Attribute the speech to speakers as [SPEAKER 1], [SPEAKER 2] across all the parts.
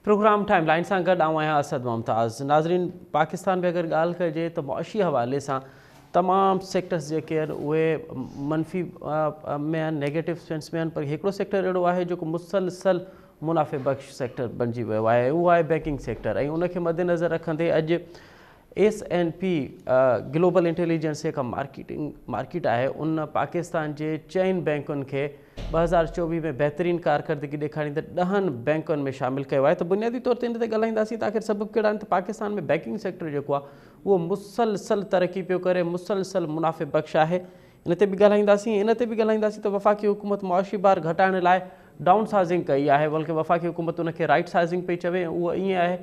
[SPEAKER 1] Programme time line سان گڏ آئون آهيان اسد ممتاز. ناظرين، پاڪستان ۾ اگر ڳالهه ڪجي ته معاشي حوالي سان تمام سيڪٽرز جيڪي آهن اهي منفي ۾ آهن، نيگيٽو سينس ۾ آهن، پر هڪڙو سيڪٽر اهڙو آهي جيڪو مسلسل منافع بخش سيڪٽر بڻجي ويو آهي، اهو آهي بينڪنگ سيڪٽر. ۽ ان کي مدنظر رکندي اڄ S and P global intelligence جيڪا مارڪيٽنگ مارڪيٽ آهي ان پاڪستان جي چئن بينڪن کي 2024 ۾ بهترين ڪارڪردگي ڏيکاريندڙ 10 بينڪن ۾ شامل ڪيو آهي. ته بنيادي طور تي ان تي ڳالهائينداسين ته آخر سبب ڪهڙا آهن ته پاڪستان ۾ بينڪنگ سيڪٽر جيڪو آهي اهو مسلسل ترقي پيو ڪري، مسلسل منافع بخش آهي. ان تي به ڳالهائينداسين. ان تي به ڳالهائينداسين ته وفاقي حڪومت معاشي بار گهٽائڻ لاء ڊائون سائزنگ ڪئي آهي، بلڪه وفاقي حڪومت ان کي رائيٽ سائزنگ پئي چوي. ۽ اهو ائين آهي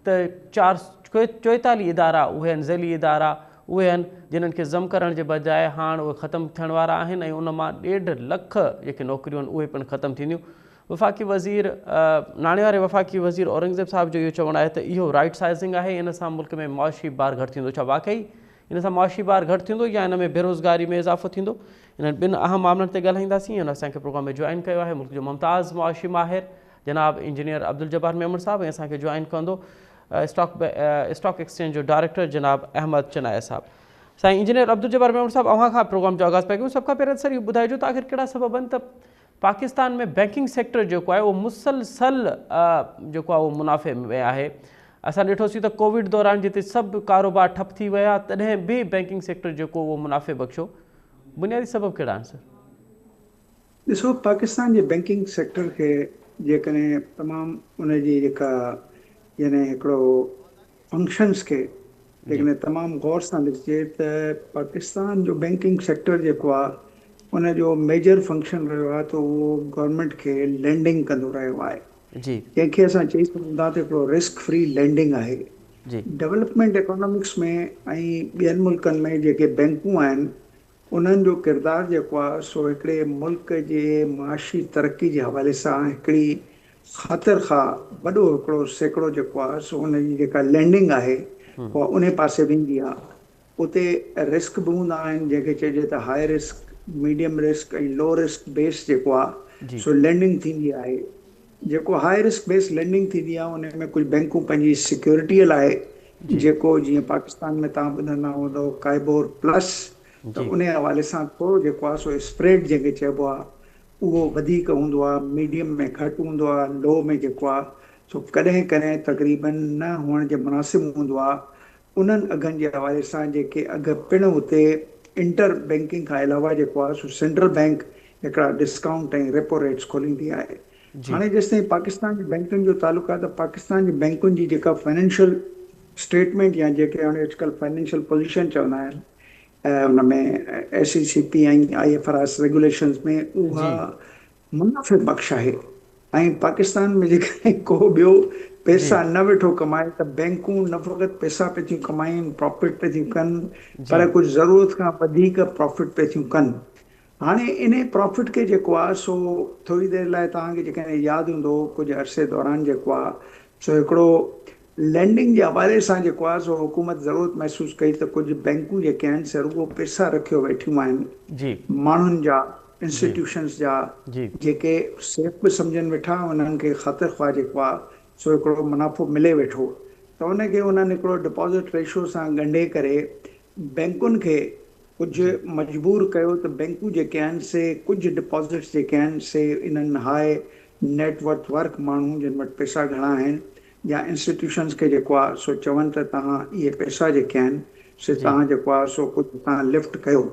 [SPEAKER 1] ته 444 ادارا اهي آهن، ذيلي ادارا اهي آهن جنهن کي ضم ڪرڻ جي بجاء هاڻ اهي ختم ٿيڻ وارا آهن ۽ ان مان 1.5 لک جيڪي نوڪريون آهن اهي پڻ ختم ٿينديون. وفاقي وزير ناڻي واري وفاقي وزير اورنگزيب صاحب جو اهو چوڻ آهي ته اهو رائيٽ سائزنگ آهي، ان سان ملڪ ۾ معاشي بار گهٽ ٿيندو. ڇا واقعي ان سان معاشي بار گهٽ ٿيندو يا ان ۾ بيروزگاري ۾ اضافو ٿيندو؟ انهن ٻن اهم معاملن تي ڳالهائينداسين. ان اسان کي پروگرام ۾ جوائن ڪيو آهي ملڪ جو ممتاز معاشي ماهر جناب انجنيئر عبدالجبار ميمڻ صاحب ۽ اسان کي جوائن ڪندو اسٽاڪ اسٽاڪ ايڪسچينج جو ڊائريڪٽر جناب احمد چنايا صاحب. سائين انجنيئر عبدالجبار ميمڻ صاحب، اوهان کان پروگرام جو آغاز پيا ڪيون. سڀ کان پهريان سر اهو ٻڌائجو ته آخر ڪهڙا سبب آهن ته پاڪستان ۾ بينڪنگ سيڪٽر جيڪو آهي اهو مسلسل جيڪو آهي اهو منافعي ۾ آهي. اسان ڏٺوسين ته ڪووڊ دوران جتي سڀ ڪاروبار ٺپ ٿي ويا تڏهن به بينڪنگ سيڪٽر جيڪو اهو منافعي بخشو. بنيادي سبب ڪهڙا آهن سر؟
[SPEAKER 2] ڏسو، پاڪستان جي بينڪنگ سيڪٽر کي جيڪڏهن تمام ان جي جيڪا يعني هڪڙو فنڪشنز کي جيڪڏهن تمام غور سان ڏسجي ته پاڪستان جو بينڪنگ سيڪٽر جيڪو آهي ان جو ميجر فنڪشن رهيو آهي ته اهو گورنمينٽ کي لينڊنگ ڪندو رهيو آهي، جنهن کي اسان چئي سگهون ٿا ته هڪڙو رسڪ فري لينڊنگ آهي. ڊولپمينٽ اڪانامڪس ۾ ۽ ٻين ملڪن ۾ جيڪي بينڪون آهن انهن جو ڪردار جيڪو آهي سو هڪڙي ملڪ جي معاشي ترقي جي حوالي سان هڪڙي خاطر خواه وڏو هڪڙو سيڪڙو جيڪو آهي سو ان جي جيڪا لينڊنگ آهي اها انهي پاسي ويندي آهي. اتي رسڪ به هوندا آهن جنهن کي چئجي ته high risk, medium risk ۽ low risk base جيڪو آهي سو لينڊنگ ٿيندي آهي. جيڪو هاء رسڪ بيس لينڊنگ ٿيندي آهي ان ۾ ڪجهه بينڪون پنهنجي سيڪيورٽيء لاء جيڪو جيئن پاڪستان ۾ توهان ٻڌندا هوندؤ ڪائبور پلس ته انهي حوالي سان ٿورو جيڪو آهي سو اسپريڊ جنهن کي چئبو آهي اهو وڌيڪ هوندو آهي، ميڊيم ۾ گهٽ هوندو آهي، لو ۾ جيڪو آهي سو ڪڏهن ڪڏهن تقريبن نه هئڻ جي مناسب هوندو آهي. انهن اگهن جي حوالي سان جيڪي اگهه پڻ اتي انٽر بينڪنگ کان علاوه جيڪو آهي سو سينٽرل بينڪ هڪڙا ڊسڪائونٽ ۽ ريپو ريٽس کوليندي آهي. هاڻي جيستائين پاڪستان جي بينڪن جو تعلق آهي ته پاڪستان جي بينڪن جي جيڪا فنانشل اسٽيٽمينٽ يا جيڪي هاڻي اڄڪلهه فنانشل پوزيشن چوندا آهن ان ۾ S E C P ۽ I F R S regulations ۾ اها منافع بخش آهي ۽ پاڪستان ۾ جيڪڏهن ڪو ٻيو پئسا نه ويٺو ڪمائي ته بينڪون نه فقط پئسا پئي ٿيون ڪمائين، پرافٽ پئي ٿيون ڪن پر ڪجهه ضرورت کان وڌيڪ پرافٽ پئي ٿيون ڪن. هاڻي انهي پرافٽ کي جيڪو آهي سو ٿوري دير لاء توهان کي جيڪڏهن ياد هوندو ڪجهه عرصي دوران جيڪو آهي سو هڪڙو لينڊنگ جي حوالي سان جيڪو آهي سو حڪومت ضرورت محسوس ڪئي ته ڪجهه بينڪون جيڪي آهن سي رڳو پئسا رکيو ويٺيون آهن ماڻهن جا، انسٽيٽيوشنز جا، جيڪي سيف به سمجهن ويٺا انهن کي خاطر خواهه جيڪو آهي سو هڪڙو منافعو ملي ويٺو ته ان کي انهن هڪڙو ڊپازٽ ريشو سان ڳنڍي ڪري بينڪن کي ڪجهه مجبور ڪيو ته بينڪون جيڪي آهن سي ڪجهه ڊپازٽس جيڪي آهن سي انهن هاء نيٽ ورٿ ورڪ ماڻهو جن وٽ پئسا گهڻا آهن يا انسٽيٽيوشنز کي جيڪو آهي سو چون ته توهان اهي پئسا جيڪي آهن سي توهان جيڪو آهي سو ڪجهه توهان لفٽ ڪيو.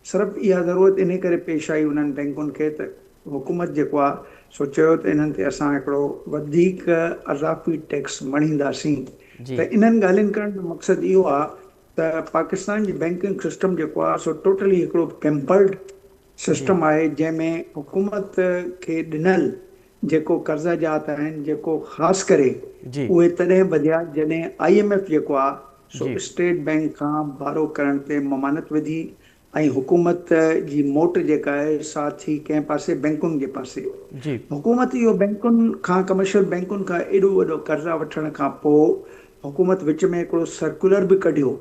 [SPEAKER 2] صرف اها ضرورت انهي ڪري پيش آئي انهن بينڪن کي ته حڪومت جيڪو آهي سو چيو ته انهن تي اسان هڪڙو وڌيڪ اضافي ٽيڪس مڙهينداسين ته انهن ڳالهين ڪرڻ جو مقصد اهو آهي ته پاڪستان جي بينڪنگ سسٽم جيڪو آهي سو ٽوٽلي هڪڙو پيمپرڊ سسٽم آهي جنهن ۾ حڪومت کي ڏنل جيڪو قرضا جات آهن جيڪو خاص ڪري اهي تڏهن وڌيا جڏهن I M F جيڪو آ سو اسٽيٽ بينڪ کان بارو ڪرڻ تي ممانعت وڌي ۽ حڪومت جي موٽ جيڪا آهي سا ٿي ڪنهن پاسي بينڪن جي پاسي. حڪومت اهو بينڪن کان ڪمرشل بينڪن کان ايڏو وڏو قرضا وٺڻ کان پو حڪومت وچ ۾ هڪڙو سرڪولر به ڪڍيو.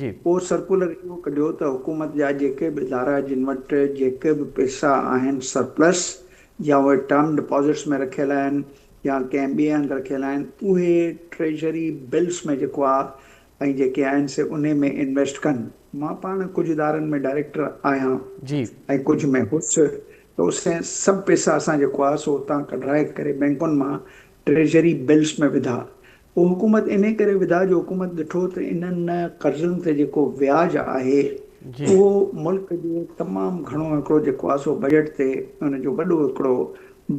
[SPEAKER 2] اهو سرڪولر اهو ڪڍيو ته حڪومت جا جيڪي به ادارا جن وٽ جيڪي به پئسا آهن سرپلس يا اهي ٽرم ڊپازٽس ۾ رکيل آهن يا ڪنهن ٻئي هنڌ رکيل آهن اهي ٽريزري بلز ۾ جيڪو آهي ۽ جيڪي آهن سي انهي ۾ انويسٽ ڪن. مان پاڻ ڪجهه ادارن ۾ ڊائريڪٽر آهيان ۽ ڪجهه ۾ هوس ته اسين سڀ پئسا اسان جيڪو آهي سو اتان ڪڍرائي ڪري بئنڪن مان ٽريزري بلز ۾ وڌا. پوء حڪومت انهي ڪري وڌا جو حڪومت ڏٺو ته انهن قرضن تي جيڪو وياج آهي اهو ملڪ جي تمام گهڻو هڪڙو جيڪو آهي سو بجيٽ تي ان جو وڏو هڪڙو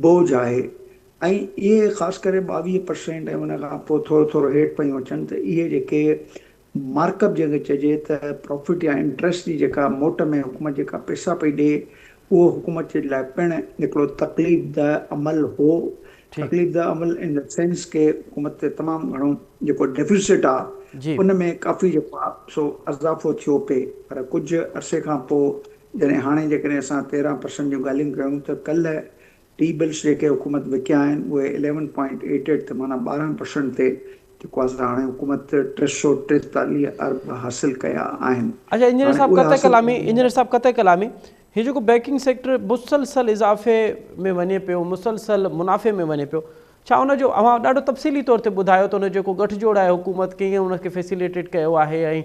[SPEAKER 2] بوجهه آهي ۽ اهي خاص ڪري 22% ۽ ان کان پوء ٿورو ٿورو هيٺ پيون اچن ته اهي جيڪي مارڪ اپ جنهن کي چئجي ته پرافٽ يا انٽريسٽ جي جيڪا موٽ ۾ حڪومت جيڪا پئسا پئي ڏي اهو حڪومت جي لاء پڻ هڪڙو تڪليف ده عمل هو. تڪليف ده عمل ان the sense ڪي حڪومت تي تمام گهڻو جيڪو ڊيفيسٽ آ ان ۾ ڪافي جيڪو آ سو اضافو ٿيو پئي پر ڪجهه عرصي کان پوء جڏهن هاڻي جيڪڏهن اسان 13% جون ڳالهيون ڪيون ته ڪلهه ٽي بلز جيڪي حڪومت وڪيا آهن اهي اليون پوائنٽ ايٽ ايٽ تي معنيٰ 12% تي جيڪو آهي سو هاڻي حڪومت 343 ارب حاصل ڪيا آهن.
[SPEAKER 1] اڇا انجنيئر
[SPEAKER 2] هاڻي
[SPEAKER 1] صاحب
[SPEAKER 2] اهي
[SPEAKER 1] قطع
[SPEAKER 2] حاصل
[SPEAKER 1] ڪلامي انجنيئر صاحب قطع ڪلامي هي جيڪو بينڪنگ سيڪٽر مسلسل اضافي ۾ وڃي پيو مسلسل منافعي ۾ وڃي پيو ڇا ان جو اوهان ڏاڍو تفصيلي طور تي ٻڌايو ته ان جو جيڪو ڳٺ جوڙ آهي حڪومت ڪيئن ان کي فيسيليٽيٽ ڪيو آهي ۽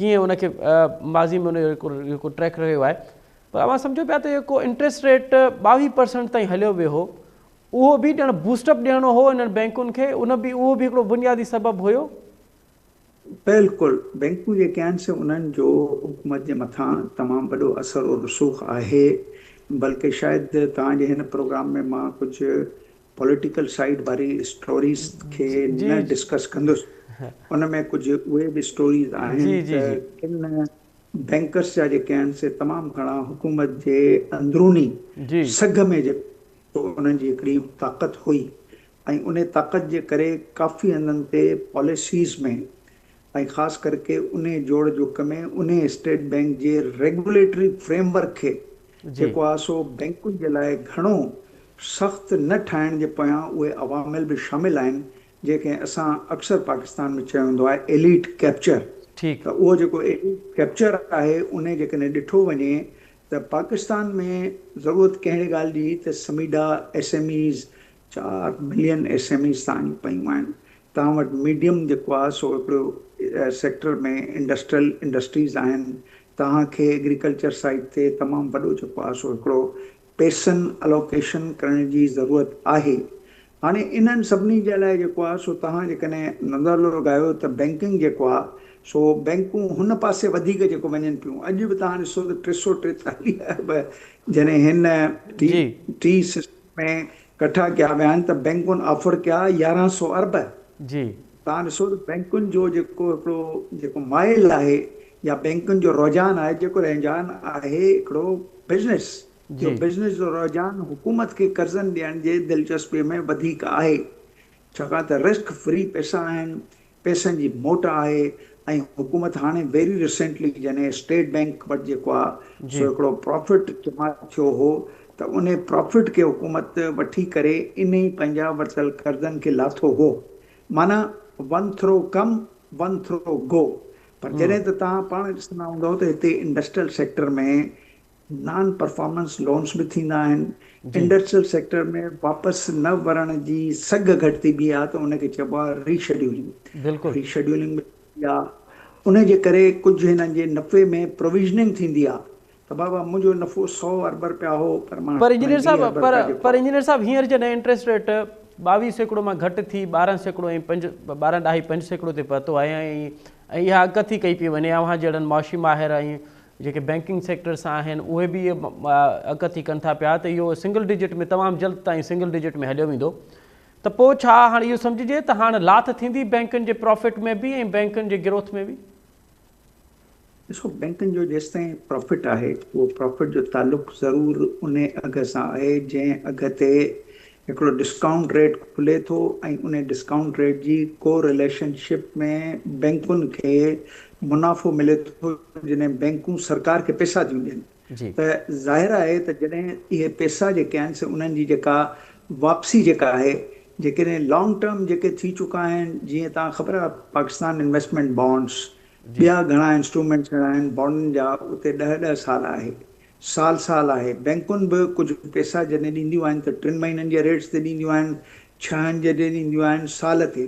[SPEAKER 1] ڪيئن ان کي ماضي ۾ ان جو جيڪو ٽريڪ رهيو آهي پر اوهان سمجهو پيا ته جيڪو انٽريسٽ ريٽ 22% تائين هليو ويو هو اهو به ڄڻ بوسٽ اپ ڏيڻو هو انهن بئنڪن کي ان به اهو به هڪڙو بنيادي سبب هيو.
[SPEAKER 2] بلڪل بئنڪون جيڪي آهن سي انهن جو حڪومت جي مٿان تمام وڏو اثر و رسوخ آهي بلڪه شايد توهان جي هن پروگرام ۾ مان ڪجهه پوليٽيڪل سائيڊ واري اسٽوريز کي نه ڊسڪس ڪندس ان ۾ ڪجهه اهي به اسٽوريز آهن ته ڪن بئنڪرس جا جيڪي آهن سي تمام گهڻا حڪومت جي اندروني سگهه ۾ جيڪو سو انهن جي هڪڙي طاقت هئي ۽ انهي طاقت جي ڪري ڪافي هنڌن تي پاليسيز ۾ ۽ خاص ڪرڪي انهي جوڙ جڪ ۾ انهي اسٽيٽ بئنڪ جي ريگوليٽري فريم ورڪ کي جيڪو آهي سو بئنڪن جي لاء گهڻو سخت نه ٺاهڻ جي پويان اهي عوامل به شامل آهن جنهن کي اسان اڪثر پاڪستان ۾ چيو ويندو آهي ايليٽ ڪيپچر ته اهو جيڪو ايليٽ ڪيپچر آهي انهي جيڪڏهن ڏٺو وڃي ته پاڪستان ۾ ضرورت ڪهڙي ڳالهه جي ته SMEDA S M Es 4 million S M Es تان جون پيون آهن توهان وٽ ميڊيم جيڪو آهي سو هڪڙو سيڪٽر ۾ انڊسٽريل انڊسٽريز آهن توهان کي ايگريڪلچر سائيڊ تي تمام وڏو جيڪو آهي سو هڪڙو پيسن الوڪيشن ڪرڻ جي ضرورت آهي هاڻي انهن سڀني جي لاء جيڪو آهي سو توهان جيڪڏهن نظر لڳايو ته بئنڪنگ جيڪو آهي سو بئنڪون هن پاسي وڌيڪ جيڪو وڃن پيون اڄ به توهان ڏسو ته 343 ارب جڏهن هن ٽي ٽي سسٽم ۾ ڪٺا ڪيا ويا آهن ته بئنڪن آفر ڪيا 1100 ارب. توهان ڏسو ته بئنڪن جو جيڪو هڪڙو جيڪو مائل آهي يا بئنڪن جو رجحان آهي جيڪو رجحان آهي هڪڙو بزنس جو بزنس جو رجحان حڪومت کي قرضن ڏيڻ جي دلچسپي ۾ وڌيڪ آهي ڇاڪاڻ ته رسڪ فري پئسا آهن، پئسن جي موٽ آهي ۽ حڪومت هاڻي ويري ريسينٽلي جڏهن اسٽيٽ بئنڪ وٽ جيڪو آهي سو هڪڙو پرافٽ جمع ٿيو هو ته انهي پرافٽ کي حڪومت وٺي ڪري انهي پنهنجا ورتل قرضن کي لاٿو هو معنيٰ one throw come one throw go پر جڏهن ته توهان پاڻ ڏسندا هوندؤ ته هتي industrial sector ۾ non performance loans به ٿيندا آهن، انڊسٽريل سيڪٽر ۾ واپس نه ورڻ جي سگهه گهٽ ٿيبي آهي ته ان کي چئبو آهي ري شيڊيولنگ، ري شيڊيولنگ به ٿيندي آهي ان جي ڪري ڪجهه هنن جي نفعي ۾ پروويزننگ ٿيندي آهي ته بابا منهنجو نفعو 100 ارب رپيا هو پر مان
[SPEAKER 1] پر انجنيئر
[SPEAKER 2] 20
[SPEAKER 1] صاحب
[SPEAKER 2] ارب
[SPEAKER 1] پر
[SPEAKER 2] رپيا جيڪو
[SPEAKER 1] پر انجنيئر صاحب هينئر جڏهن انٽريسٽ ريٽ 22% مان گهٽ ٿي 12% ۽ پنج ٻارهن ڏهائي پنج سيڪڙو تي پهتو آهي ۽ ۽ اها اڳڪٿي ڪئي پئي وڃي اوهان جهڙن معاشي ماهر ۽ جيڪي بينڪنگ سيڪٽر سان آهن اهي به اڳڪٿي ڪن ٿا پيا ته اهو سنگل ڊجٽ ۾ تمام جلد تائين سنگل ڊجٽ ۾ هليو ويندو ته پوء ڇا هاڻ اهو سمجهجي ته هاڻ لاٿ ٿيندي بينڪن جي پرافٽ ۾ به ۽ بينڪن جي گروٿ ۾ به؟
[SPEAKER 2] ڏسو بينڪن جو جيستائين پرافٽ آهي اهو پرافٽ جو تعلق ضرور انهي اگهه سان آهي جنهن اگهه تي هڪڙو ڊسڪائونٽ ريٽ کلي ٿو ۽ انهي ڊسڪائونٽ ريٽ جي ڪو رليشن شپ ۾ بينڪن کي منافعو ملي ٿو جڏهن بينڪون سرڪار کي پئسا ٿيون ڏين ته ظاهر آهي ته جڏهن اهي پئسا جيڪي آهن سي انهن جي جيڪا واپسي جيڪا آهي جيڪڏهن لانگ ٽرم جيڪي ٿي چڪا آهن جيئن توهان خبر آهي پاڪستان انويسٽمينٽ بانڊس ٻيا گهڻا انسٽرومينٽس اهڙا آهن بانڊن جا اتي ڏهه ڏهه سال آهي سال سال آهي. بئنڪن به ڪجهه پئسا جڏهن ڏينديون آهن ته ٽن مهينن جي ريٽس تي ڏينديون آهن. ڇهن جڏهن ڏينديون آهن سال تي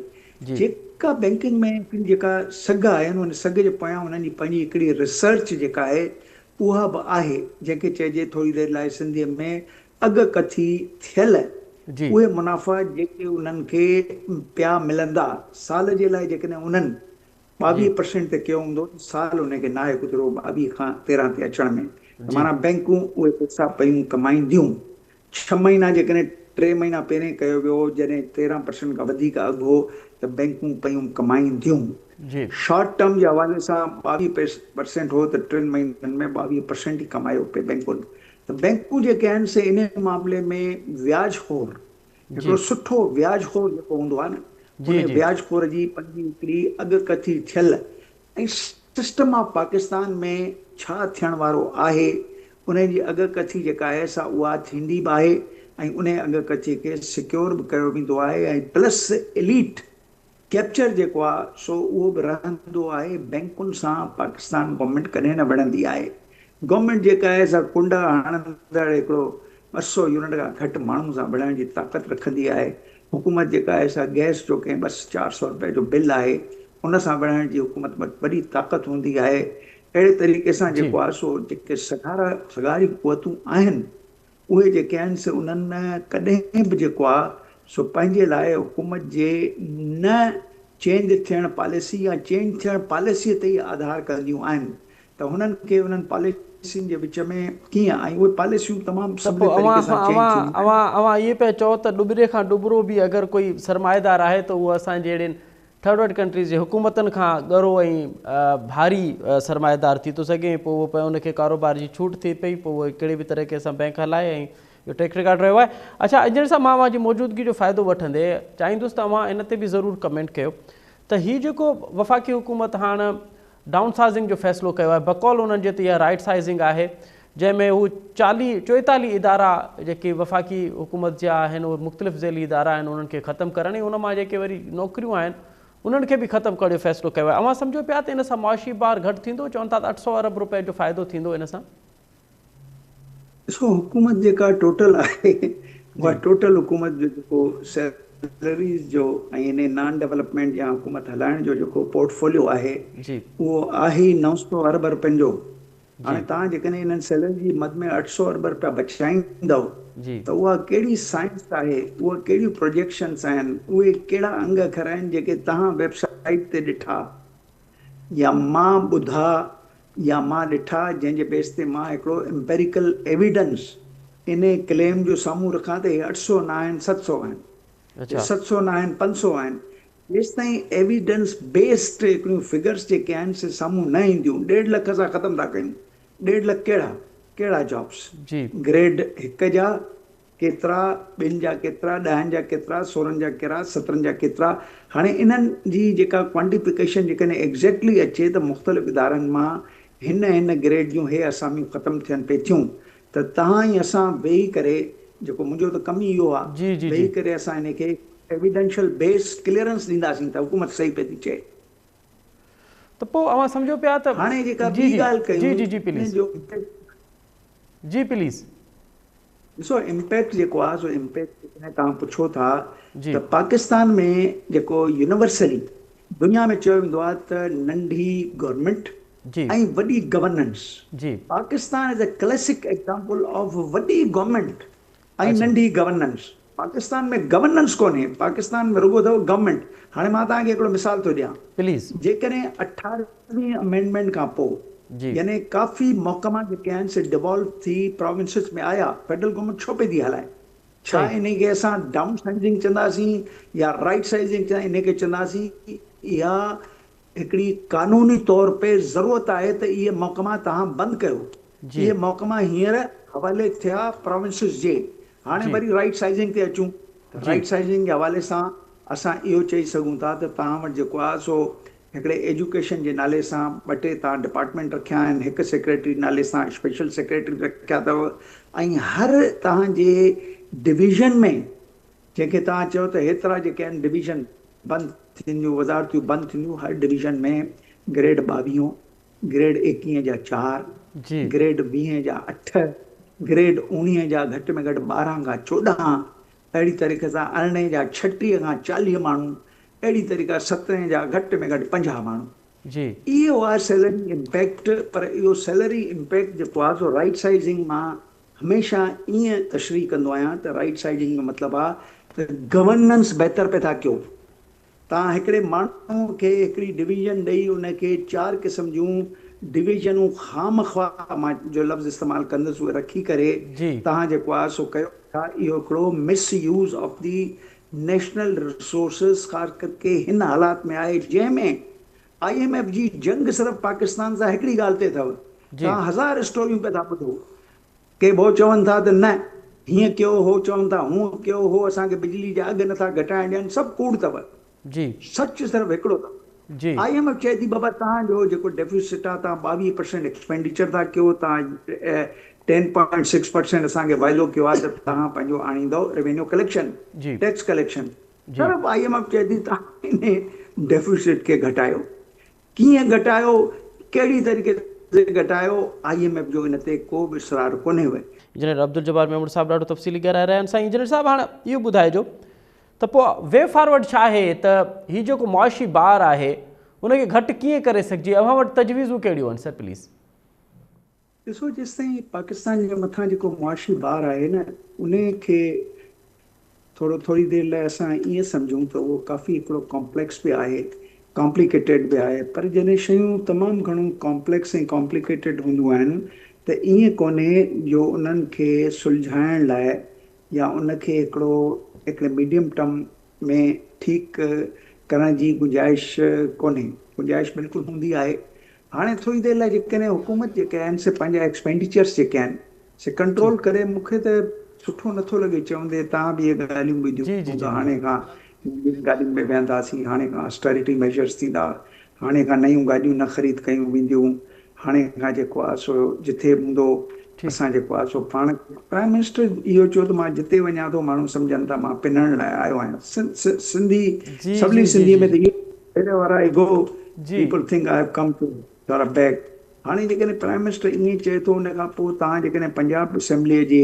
[SPEAKER 2] جيڪا بينڪنگ ۾ هڪڙي جيڪا سگهه آهي ان سگهه جي پويان انهن جي پنهنجي هڪڙي ريسرچ جيڪا آهي اها به آهي جنهن کي چئجي ٿوري دير لاء سنڌيء ۾ اڳڪٿي ٿيل اهي منافعا جيڪي انهن کي پيا ملندا سال جي لاء جيڪڏهن انهن 22 پرسينٽ تي ڪيو هوندو ته سال ان کي ناهي گذريو 22 کان 13 تي اچڻ ۾ ته معنيٰ بينڪون اهي پئسا پيون ڪمائينديون. ڇهه مهينا جيڪڏهن ٽي مهينا پهرين ڪيو ويو هو جڏهن 13 پرسينٽ کان وڌيڪ اگهه هو ته بينڪون پيون ڪمائينديون. شارٽ ٽرم جي حوالي سان 22 پرسينٽ هو ته ٽن مهينن ۾ 22 پرسينٽ ئي ڪمايو پئي بينڪن ته بينڪون جيڪي آهن سي انهي معاملي ۾ وياج خور هڪڙو سٺو وياج خور جيڪو هوندو آهي نه ان وياج خور جي پنهنجي هڪڙي اڳڪٿي ٿيل ۽ سسٽم آف پاڪستان ۾ ڇا ٿيڻ وارو آهي ان جي اڳڪٿي جيڪا آهي سا اها ٿيندي به آهي ۽ ان اڳڪٿي کي سيڪيور به ڪيو ويندو آهي ۽ پلس ايليٽ ڪيپچر جيڪو آ سو اهو به رهندو آهي، بئنڪن سان پاڪستان گورنمينٽ ڪڏهن نه وڙهندي آهي، گورنمينٽ جيڪا آهي سا ڪنڊا هڻندڙ هڪڙو 200 يونٽ کان گهٽ ماڻهو سان وڙهڻ جي طاقت رکندي آهي، حڪومت جيڪا آهي سا گئس جو ڪنهن ٻه 400 رپئي جو بل آهي ان سان وڙهڻ جي حڪومت وٽ وڏي طاقت هوندي آهي، اهڙي طريقي سان جيڪو آ سو جيڪي سگهارا سگهاريون قوتون آهن اهي جيڪي آهن سي انهن ڪڏهن به جيڪو آ سو پنهنجي لاء حڪومت جي نه چينج ٿيڻ پاليسي يا چينج ٿيڻ پاليسيء تي ئي آڌار ڪنديون آهن ته هنن کي انهن پاليسين جي وچ ۾ ڪيئن ۽ اهي پاليسيون تمام
[SPEAKER 1] ته پوء
[SPEAKER 2] سولي طريقي
[SPEAKER 1] اوهان
[SPEAKER 2] سان چينج
[SPEAKER 1] اوهان
[SPEAKER 2] ٿينديون آهن.
[SPEAKER 1] اوهان اوهان ائين پيا چئو ته ڏٻري کان ڏٻرو به اگر ڪوئي سرمائيدار آهي ته اهو اسان جهڙين ٿرڊ ورلڊ ڪنٽريز جي حڪومتن کان ڳرو ۽ ڀاري سرمائيدار ٿي ٿو سگهي ۽ پوء اهو پوء ان کي ڪاروبار جي ڇوٽ ٿئي پئي پوء اهو ڪهڙي به طريقي سان بئنڪ هلائي ۽ اهو ٽريڪ رڪارڊ رهيو آهي. اڇا انجنيئر صاحب مان اوهان جي موجودگي جو فائدو وٺندي چاهيندس ته اوهان ان تي به ضرور ڪمينٽ ڪيو ته هي جيڪو وفاقي حڪومت هاڻ ڊائون سائزنگ جو فيصلو ڪيو آهي بقول انهن جي ته اها رائيٽ سائزنگ آهي جنهن ۾ هو چاليهه چوئيتاليهه ادارا جيڪي وفاقي حڪومت جا آهن اهي مختلف ذيلي ادارا آهن انهن کي ختم ڪرڻ ۽ ان مان جيڪي وري نوڪريون آهن انهن کي به ختم ڪرڻ جو فيصلو ڪيو آهي اوهان سمجهو پيا ته ان سان معاشي بار گهٽ ٿيندو چون ٿا ته 800 ارب روپيه جو فائدو ٿيندو ان سان.
[SPEAKER 2] ڏسو حڪومت جيڪا ٽوٽل آهي اها ٽوٽل حڪومت جو جيڪو سيلريز جو ۽ انهي نان ڊولپمينٽ يا حڪومت هلائڻ جو جيڪو پورٽ فوليو آهي اهو آهي ئي 900 ارب رپين جو. هاڻي توهان جيڪڏهن انهن سيلري جي مد ۾ 800 ارب رپيا بچائيندؤ ته اها ڪهڙي سائنس آهي، اها ڪهڙيون پروجيڪشنس آهن، اهي ڪهڙا انگ اکر آهن جيڪي توهان ويب سائيٽ تي ڏٺا يا مان ٻڌا يا مان ڏٺا جنهن جي بيس تي مان هڪڙو امپيريڪل ايويڊنس انهي ڪليم جو سامهون رکان ته اهي 800 نه آهن 700 آهن يا 700 نه آهن 500 آهن جيستائين ايويڊنس بيسڊ هڪڙيون فگرس جيڪي آهن سي سامهون نه اينديون ڏيڍ لک اسان ختم ٿا ڪيون ڏيڍ لک ڪهڙا ڪهڙا جابس گريڊ هڪ جا ڪيترا، ٻن جا ڪيترا، ڏهن جا ڪيترا، سورهن جا ڪيرا، سترهن جا ڪيترا، هاڻي انهن جي جيڪا ڪوانٽيفڪيشن جيڪڏهن ايگزيڪٽلي اچي ته مختلف ادارن مان هن هن گريڊ جون هي اساميون ختم ٿين پئي ٿيون ته توهان ۽ اسان ويهي ڪري جيڪو منهنجو ته ڪم ئي اهو آهي ويهي ڪري اسان انهي کي ايويڊنشل بيس ڪليئرنس ڏينداسين ته حڪومت صحيح پئي ٿي چئي.
[SPEAKER 1] ته پوء اوهان سمجهو پيا ته
[SPEAKER 2] هاڻي جيڪا ٻي ڳالهه ڪيون
[SPEAKER 1] جي جي پليز
[SPEAKER 2] جو
[SPEAKER 1] جي پليز.
[SPEAKER 2] ڏسو امپيڪٽ جيڪو آهي سو امپيڪٽ جيڪڏهن توهان پڇو ٿا ته پاڪستان ۾ جيڪو يونيورسلي دنيا ۾ چيو ويندو آهي ته ننڍي گورنمينٽ ۽ وڏي governance Pakistan is a classic example of وڏي گورنمينٽ ۽ ننڍي گورننس. پاڪستان ۾ گورننس ڪونهي، پاڪستان ۾ رڳو اٿو گورنمينٽ. هاڻي مان توهان کي هڪڙو مثال ٿو ڏيان.
[SPEAKER 1] پليز.
[SPEAKER 2] جيڪڏهن اٺاروهين امينڊمينٽ کان پوء يعني ڪافي محڪما جيڪي آهن سي ڊيوالو ٿي پراونسز ۾ آيا، فيڊرل گورنمينٽ ڇو پئي ٿي هلائي؟ ڇا انهي کي اسان ڊائون سائيزنگ چونداسين يا رائيٽ سائيزنگ انهي کي چونداسين؟ اها هڪڙي قانوني طور پي ضرورت آهي ته اهي محڪما توهان بند ڪيو. اهي محڪما هينئر حوالي ٿيا پراونسز جي. هاڻي وري رائيٽ سائيزنگ تي اچون ته رائيٽ سائيزنگ جي حوالي سان اسان اهو چئي سگهون ٿا ته توهان وٽ جيڪو آهي سو هڪڙي ايجوڪيشن جي نالي سان ٻه ٽي توهان ڊپارٽمينٽ رکيا آهن، هڪ سيڪريٽري نالي سان اسپيشل سيڪريٽري رکيا اٿو ۽ هر توهان جي ڊويزن ۾ جنهن کي توهان چئو ته هيترا جيڪي آهن ڊويزن بند ٿينديون، وزارتيون بند ٿينديون، هر ڊويزن ۾ گريڊ ٻاويهون، گريڊ ايڪيهين جا چار، گريڊ ويهين جا اٺ، گريڊ اوڻيهين جا گهٽ ۾ گهٽ 12 کان 14. अहिड़ी तरीक़े सां 18 जा 36 खां 40 माण्हू, अहिड़ी तरीक़ा 17 जा घटि में घटि 50 माण्हू।
[SPEAKER 1] जी
[SPEAKER 2] इहो आहे सैलरी इम्पैक्ट। पर इहो सैलरी इम्पैक्ट जेको आहे सो राइट साइज़िंग मां हमेशह ईअं तशरीह कंदो आहियां त राइट साइज़िंग जो मतिलबु आहे त गवर्नेंस बहितर पे था कयो। तव्हां हिकिड़े माण्हू खे हिकिड़ी डिवीज़न ॾेई उनखे 4 क़िस्म जूं डिवीज़नूं खाम ख़्वाह मां जो लफ़्ज़ इस्तेमालु कंदुसि उहे रखी करे तव्हां जेको आहे सो कयो था। इहो हिकिड़ो misuse of the national resources ख़ासि करके हिन हालात में आहे जंहिंमें IMF जी जंग सिर्फ़ पाकिस्तान सां हिकिड़ी ॻाल्हि ते अथव। तव्हां 1000 स्टोरियूं पिया था ॿुधो, के भो चवनि था त न हीअं कयो, हो चवनि था हूअं कयो, हो असांखे बिजली जा अघ नथा घटाइण ॾियनि, सभु कूड़ अथव।
[SPEAKER 1] जी
[SPEAKER 2] सच सिर्फ़ हिकिड़ो अथव।
[SPEAKER 1] जी
[SPEAKER 2] IMF चए थी बाबा तव्हांजो जेको डेफिसिट आहे तव्हां 22% एक्सपेंडिचर था कयो, तव्हां 10.6% असांखे वाइदो कयो आहे त तव्हां पंहिंजो आणींदव रेवेन्यू कलेक्शन, टैक्स कलेक्शन। सिर्फ़ IMF चए थी तव्हां इन डेफिसिट खे घटायो। कीअं घटायो, कहिड़ी तरीक़े से घटायो, IMF जो इन ते को बि इसरार कोन्हे हुए।
[SPEAKER 1] इंजीनियर अब्दुल जब्बार मेमण साहिबु ॾाढो तफ़सीली ॻाल्हाए रहिया आहिनि। साईं इंजीनियर साहिबु, हाणे इहो ॿुधाइजो त पोइ वे फॉरवर्ड छा आहे, त हीउ जेको मुआशी बार आहे उनखे घटि कीअं करे सघिजे, अव्हां वटि तजवीज़ूं कहिड़ियूं आहिनि सर प्लीज़?
[SPEAKER 2] ॾिसो, जेसिताईं पाकिस्तान जे मथां जेको मुआशी बार आहे न उनखे थोरी देरि लाइ असां ईअं सम्झूं त उहो काफ़ी हिकिड़ो कॉम्प्लेक्स बि आहे, कॉम्प्लिकेटेड बि आहे। पर जॾहिं शयूं तमामु घणो कॉम्प्लेक्स ऐं कॉम्प्लिकेटेड हूंदियूं आहिनि त ईअं कोन्हे जो उन्हनि खे सुलझाइण लाइ या उनखे हिकिड़े मीडियम टर्म में ठीकु करण जी गुंजाइश कोन्हे। गुंजाइश बिल्कुलु हूंदी आहे। हाणे थोरी देरि लाइ जेकॾहिं हुकूमत जेके आहिनि से पंहिंजा एक्सपेंडिचर्स जेके आहिनि से कंट्रोल करे, मूंखे त सुठो नथो लॻे चवंदे तव्हां बि इहे ॻाल्हियूं ॿुधियूं त हाणे खां गाॾियुनि में वेहंदासीं, हाणे खां ऑस्टेरिटी मेजर्स थींदा, हाणे खां नयूं गाॾियूं न ख़रीद कयूं वेंदियूं, हाणे खां जेको आहे सो जिथे हूंदो असां जेको आहे सो पाण। प्राइम मिनिस्टर इहो चयो त मां जिते वञा थो माण्हू सम्झनि था मां पिनण लाइ आयो आहियां। सिंधी सभिनी सिंधीअ में त इहो वारा I go, people think I have come to for a bag. हाणे जेकॾहिं प्राइम मिनिस्टर ईअं चए थो, उन खां पोइ तव्हां जेकॾहिं पंजाब असेंबलीअ जे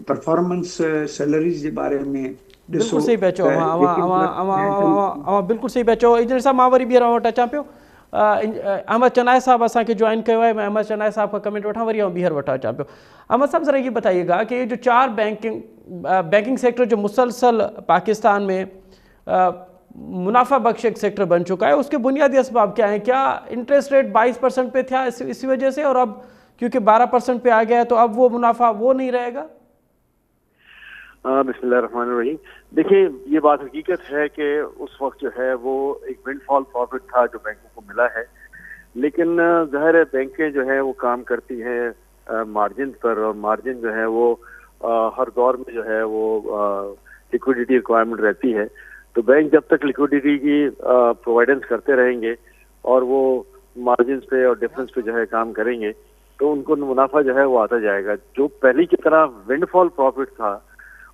[SPEAKER 2] परफॉर्मेंस सैलरीज़ जे बारे में
[SPEAKER 1] बिल्कुलु सही पिया चओ अव्हां, बिल्कुलु सही पिया चओ। इंजीनियर साहिबु, मां वरी ॿीहर अव्हां वटि अचां पियो। अहमद चनाए साहब असांखे जॉइन कयो आहे, मैं अहमद चनाए साहब का कमेंट वठां, वरी आउं ॿीहर वठां अचां पियो। अहमद साहब, ज़रा ये बताइएगा कि ये जो 4 बैंकिंग सेक्टर जो मुसलसल पाकिस्तान में मुनाफा बख्श एक सेक्टर बन चुका है, उसके बुनियादी असबाब क्या हैं? क्या इंटरेस्ट रेट 22% पे था इसी वजह से, और अब क्योंकि 12% पे आ गया है तो अब वो मुनाफा वो नहीं रहेगा?
[SPEAKER 3] बिस्मिल्लाहिर्रहमानिर्रहीम। देखिए, ये बात हकीकत है कि उस वक्त जो है वो एक विंडफॉल प्रॉफिट था जो बैंकों को मिला है, लेकिन ज़ाहिर है बैंकें जो है वो काम करती हैं मार्जिन पर, और मार्जिन जो है वो हर दौर में जो है वो लिक्विडिटी रिक्वायरमेंट रहती है। तो बैंक जब तक लिक्विडिटी की प्रोवाइडेंस करते रहेंगे और वो मार्जिन पे और डिफरेंस पे जो है काम करेंगे तो उनको मुनाफा जो है वो आता जाएगा। जो पहले की तरह विंडफॉल प्रॉफिट था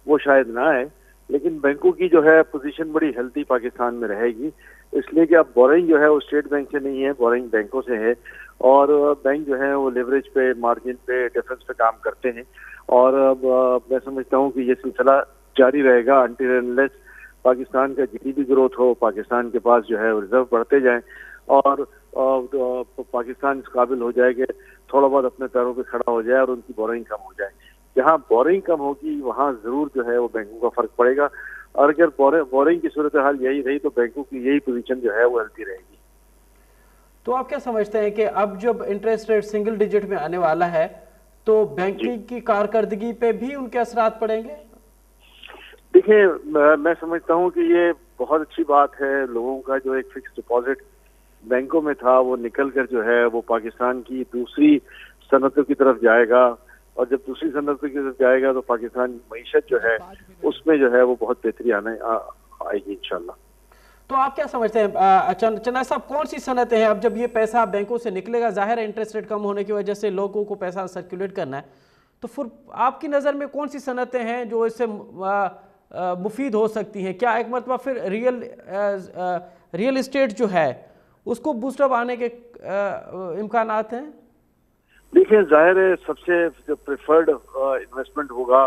[SPEAKER 3] वो शायद ना आए, लेकिन बैंकों की जो है पोजीशन बड़ी हेल्दी पाकिस्तान में रहेगी, इसलिए कि अब बोरिंग जो है वो स्टेट बैंक से नहीं है, बोरिंग बैंकों से है, और बैंक जो है वो लेवरेज पे, मार्जिन पे, डिफरेंस पे काम करते हैं। और अब मैं समझता हूँ कि ये सिलसिला जारी रहेगा अनटिल अनलेस पाकिस्तान का जीडीपी ग्रोथ हो, पाकिस्तान के पास जो है रिजर्व बढ़ते जाएँ और पाकिस्तान इस काबिल हो जाए कि थोड़ा बहुत अपने पैरों पर खड़ा हो जाए और उनकी बोरिंग कम हो जाए। जहाँ बोरिंग कम होगी वहाँ ज़रूर जो है वो बैंकों का फ़र्क पड़ेगा, और अगर बोरिंग की सूरत हाल यही रही तो बैंकों की यही पोजीशन जो है वो हेल्थी रहेगी।
[SPEAKER 1] तो आप क्या समझते हैं कि अब जब इंटरेस्ट रेट सिंगल डिजिट में आने वाला है तो बैंकिंग की कारकर्दगी पे भी उनके असरात पड़ेंगे?
[SPEAKER 3] देखिए, मैं समझता हूँ कि ये बहुत अच्छी बात है। लोगों का जो एक फिक्स डिपॉजिट बैंकों में था वो निकल कर जो है वो पाकिस्तान की दूसरी सनतों की तरफ जाएगा, और जब दूसरी सनतों की तरफ जाएगा तो पाकिस्तान की मईशत जो है उसमें जो है वो बहुत बेहतरी आने आएगी इंशाल्लाह।
[SPEAKER 1] तो आप क्या समझते हैं चन्ना साहब, कौन सी सनतें हैं अब जब ये पैसा बैंकों से निकलेगा, जाहिर है इंटरेस्ट रेट कम होने की वजह से लोगों को पैसा सर्कुलेट करना है, तो फिर आपकी नज़र में कौन सी सनतें हैं जो इससे मुफीद हो सकती हैं? क्या एक मरतबा फिर रियल इस्टेट जो है उसको बूस्टअप आने के इम्कानात हैं?
[SPEAKER 3] देखिए, जाहिर है सबसे जो प्रेफर्ड इन्वेस्टमेंट होगा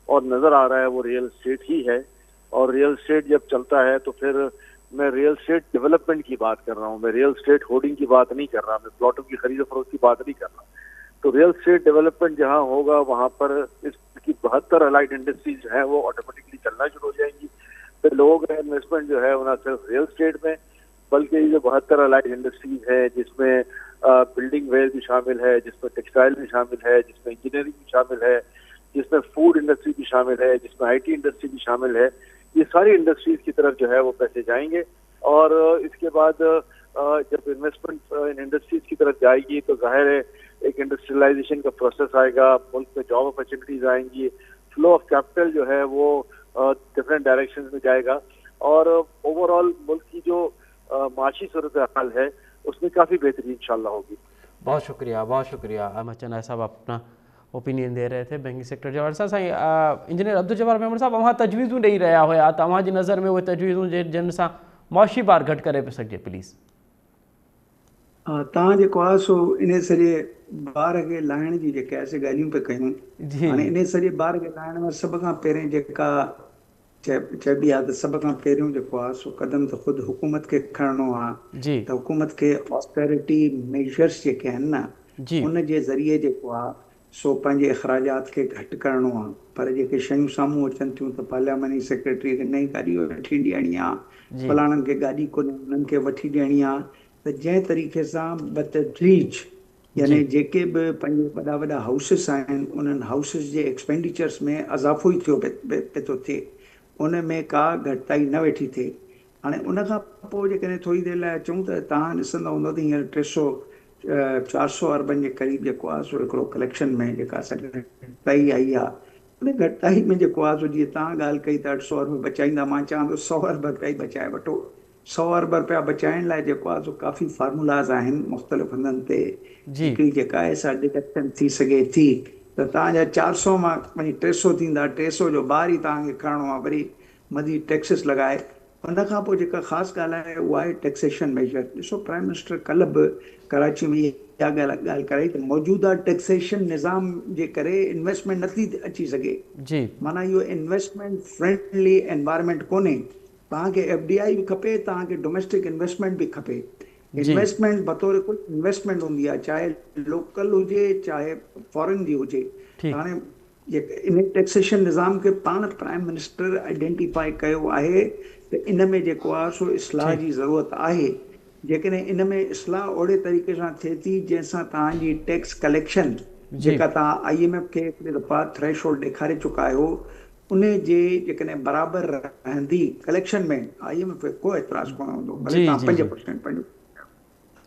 [SPEAKER 3] और नज़र आ रहा है वो रियल एस्टेट ही है। और रियल एस्टेट जब चलता है तो फिर मैं रियल एस्टेट डेवलपमेंट की बात कर रहा हूँ, मैं रियल एस्टेट होर्डिंग की बात नहीं कर रहा, मैं प्लॉटों की खरीद फरोख्त की बात नहीं कर रहा। तो रियल एस्टेट डेवलपमेंट जहाँ होगा वहाँ पर इसकी 72 अलाइड इंडस्ट्रीज हैं वो ऑटोमेटिकली चलना शुरू हो जाएंगी। फिर लोगों का इन्वेस्टमेंट जो है वो ना सिर्फ रियल एस्टेट में बल्कि ये जो 72 अलाइड इंडस्ट्रीज है जिसमें बिल्डिंग वेयर भी शामिल है, जिसमें टेक्सटाइल भी शामिल है, जिसमें इंजीनियरिंग भी शामिल है, जिसमें फूड इंडस्ट्री भी शामिल है, जिसमें IT industry भी शामिल है, ये सारी इंडस्ट्रीज की तरफ जो है वो पैसे जाएंगे। और इसके बाद जब इन्वेस्टमेंट इन इंडस्ट्रीज की तरफ जाएगी तो जाहिर है एक इंडस्ट्रियलाइजेशन का प्रोसेस आएगा, मुल्क में जॉब अपॉर्चुनिटीज आएंगी, फ्लो ऑफ कैपिटल जो है वो डिफरेंट डायरेक्शन में जाएगा और ओवरऑल मुल्क की जो माशी सूरत हाल है उसमें काफ़ी बेहतरी इंशाल्लाह होगी।
[SPEAKER 1] बहुत शुक्रिया अहमद चनाए साहब अपना ओपिनियन दे रहे थे बैंकिंग सेक्टर जो असां साईं इंजीनियर अब्दुल जब्बार मेमण साहब अव्हां तजवीज़ूं ॾेई रहिया हुया त अव्हांजी नज़र में उहे तजवीज़ूं जिन सां मुआशी भार घटि करे पियो सघिजे प्लीज़।
[SPEAKER 2] तव्हां जेको आहे सो इन सॼे बार खे लाहिण जी जेका आहे ॻाल्हियूं पिया कयूं, हाणे इन सॼे बार खे लाहिण में सभ खां पहिरीं जेका चइबी आहे त सभ खां पहिरियों जेको आहे सो क़दम त ख़ुदि हुकूमत खे खणणो आहे त हुकूमत खे ऑस्टेरिटी मेजर्स जेके आहिनि न उन जे ज़रिए जेको आहे सो पंहिंजे अख़राजात खे घटि करिणो आहे। पर जेके शयूं साम्हूं अचनि थियूं त पार्लियामेंट सेक्रेटरी खे नई गाॾी वठी ॾियणी आहे, फलाणनि खे गाॾी कोन्हे उन्हनि खे वठी ॾियणी आहे। त जंहिं तरीक़े सां बतदरीज यानी जेके बि पंहिंजे वॾा वॾा हाउसिस आहिनि उन्हनि हाउसिस जे एक्सपेंडिचर्स में इज़ाफ़ो ई थियो पियो थो थिए, उन में का घटिताई न वेठी थिए। हाणे उन खां पोइ जेकॾहिं थोरी देरि लाइ अचूं त तव्हां ॾिसंदा हूंदव त हींअर 300-400 अरबनि जे क़रीब जेको आहे सो हिकिड़ो कलेक्शन में जेका घटिताई आई आहे, उन घटिताई में जेको आहे सो जीअं तव्हां ॻाल्हि कई त 800 अरब बचाईंदा, मां चवां थो 100 अरब रुपया ई बचाए वठो। 100 अरब रुपया बचाइण लाइ जेको आहे सो काफ़ी फार्मूलाज़ आहिनि मुख़्तलिफ़ हंधनि ते, हिकिड़ी जेका आहे सा डिडक्शन थी सघे थी। त तव्हांजा 400 मां वञी 300 थींदा, 300 जो भार ई तव्हांखे खणणो आहे, वरी मदी टैक्सिस लॻाए। उन खां पोइ जेका ख़ासि ॻाल्हि आहे उहा आहे टैक्सेशन मेजर। ॾिसो प्राइम मिनिस्टर कल्ह बि कराची में इहा ॻाल्हि कराई त मौजूदा टैक्सेशन निज़ाम जे करे इन्वेस्टमेंट नथी अची सघे जी, माना इहो इन्वेस्टमेंट फ्रेंडली एनवायरनमेंट कोन्हे। तव्हांखे एफडीआई बि खपे, तव्हांखे डोमेस्टिक इन्वेस्टमेंट बि खपे। इन्वेस्टमेंट बतौर कुल इन्वेस्टमेंट हूंदी आहे, चाहे लोकल हुजे चाहे फॉरेन जी हुजे। हाणे इन टैक्सेशन निज़ाम खे पाण प्राइम मिनिस्टर आइडेंटिफाई कयो आहे त इन में जेको आहे सो इस्लाह जी ज़रूरत आहे। जेकॾहिं इन में इस्लाह अहिड़े तरीक़े सां थिए थी जंहिंसां तव्हांजी टैक्स कलेक्शन जेका तव्हां आईएमएफ खे हिकिड़ी दफ़ा थ्रेशोल्ड ॾेखारे चुका आहियो उन जे जेकॾहिं बराबरि रहंदी कलेक्शन में आईएमएफ खे को एतिराज़ कोन हूंदो, भले तव्हां 5% पंहिंजो।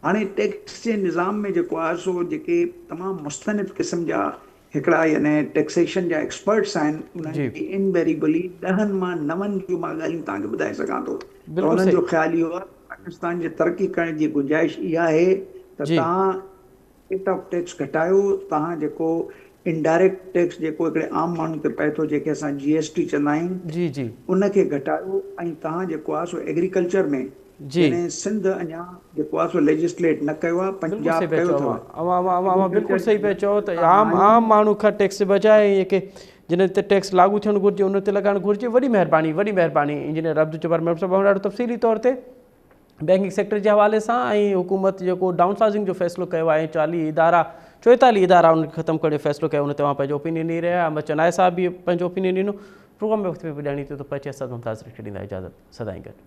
[SPEAKER 2] हाणे टैक्स जे निज़ाम में जेको आहे सो जेके तमामु मुस्तनिफ़ क़िस्म जा हिकिड़ा यानी टैक्सेशन जा एक्सपर्ट्स आहिनि उन्हनि जी इनवेरिएबली 10 मां 9 जूं मां ॻाल्हियूं तव्हांखे ॿुधाए सघां थो। त उन्हनि जो ख़्यालु इहो आहे पाकिस्तान जे तरक़ी करण जी गुंजाइश इहा आहे त तव्हां रेट ऑफ टैक्स घटायो, तव्हां जेको इनडायरेक्ट टैक्स जेको हिकिड़े आम माण्हू ते पए थो जेके असां जीएसटी चवंदा आहियूं जी जी उनखे घटायो ऐं तव्हां जेको आहे सो एग्रीकल्चर में जी सिंध अञा जेको आहे सो लेजिस्लेट न कयो आहे, पंजाब कयो अथव।
[SPEAKER 1] अव्हां बिल्कुलु सही पिया चओ त आम आम माण्हू खां टैक्स बचाए जेके जिन ते टैक्स लागू थियणु घुरिजे उन ते लॻाइणु घुरिजे। वॾी महिरबानी इंजीनियर अब्दुल जब्बार मेमण साहिबु, ॾाढो तफ़सीली तौर ते बैंकिंग सेक्टर जे हवाले सां ऐं हुकूमत जेको डाउनसाइजिंग जो फ़ैसिलो कयो आहे 40 इदारा 44 इदारा उनखे ख़तमु करण जो फ़ैसिलो कयो, उन ते मां पंहिंजो ओपिनियन ॾेई रहिया। अहमद चनाए साहिबु बि पंहिंजो ओपिनियन ॾिनो। प्रोग्राम में वक़्त में पुॼाणी थियो त पचे असां मुमताज़ ॾींदा इजाज़त, सदाईं गॾु।